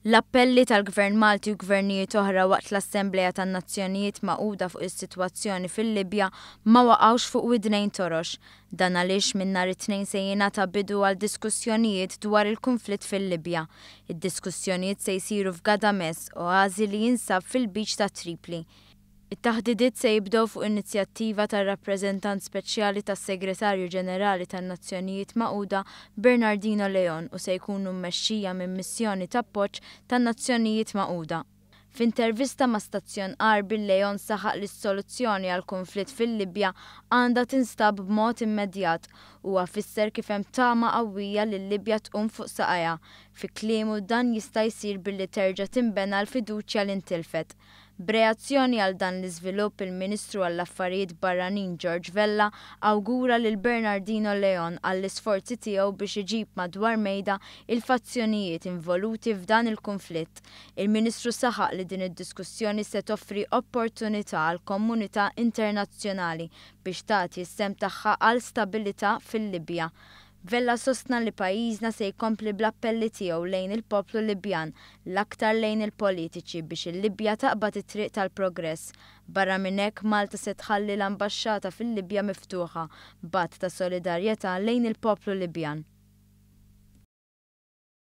L-appelli tal-Gvern Malti u gvernijiet oħra waqt l-Assemblea tan-Nazzjonijiet Magħquda fuq is-sitwazzjoni fil-Libja ma waqgħux fuq widnejn torox. Dan għaliex minn nhar it-Tnejn se jingħata bidu għal diskussjonijiet dwar il-kunflitt fil-Libja. Id-diskussjonijiet se jsiru f'Ghadames, oażi li jinsab fil-Lbiċ ta' Tripli. It-taħdidiet se jibdew fuq inizjattiva tar-Rappreżentant Speċjali tas-Segretarju Ġenerali tan-Nazzjonijiet Magħquda Bernardino Leon u se jkunu mmexxija minn missjoni t'appoġġ tan-Nazzjonijiet Magħquda. F'intervista ma' stazzjon Għarbi Leon saħaq li s-soluzzjoni għall-kunflitt fil-Libja għandha tinstab b'mod immedjat. Huwa fisser kif hemm tama qawwija li l-Libja tqum fuq saqajha. Fi kliemu dan jista' jsir billi terġa' tinbena l-fiduċja li ntilfet. B'reazzjoni għal dan l-iżvilupp, il-Ministru għall-Affarijiet Barranin George Vella awgura lil Bernardino Leon għall-isforzi tiegħu biex iġib madwar mejda il-fazzjonijiet involuti f'dan il-kunflitt. Il-Ministru saħaq li din id-diskussjoni se toffri opportunità għall-komunità internazzjonali biex tagħti s-sehem tagħha għal stabilità fil-Libja. Vella sostna li pajjiżna se jkompli bl-appelli tiegħu lejn il-poplu Libjan, l-aktar lejn il-politiċi biex il-Libja taqbad it-triq tal-progress. Barra minn hekk Malta se tħalli l-ambaxxata fil-Libja miftuħa b'att ta' solidarjetà lejn il-poplu Libjan.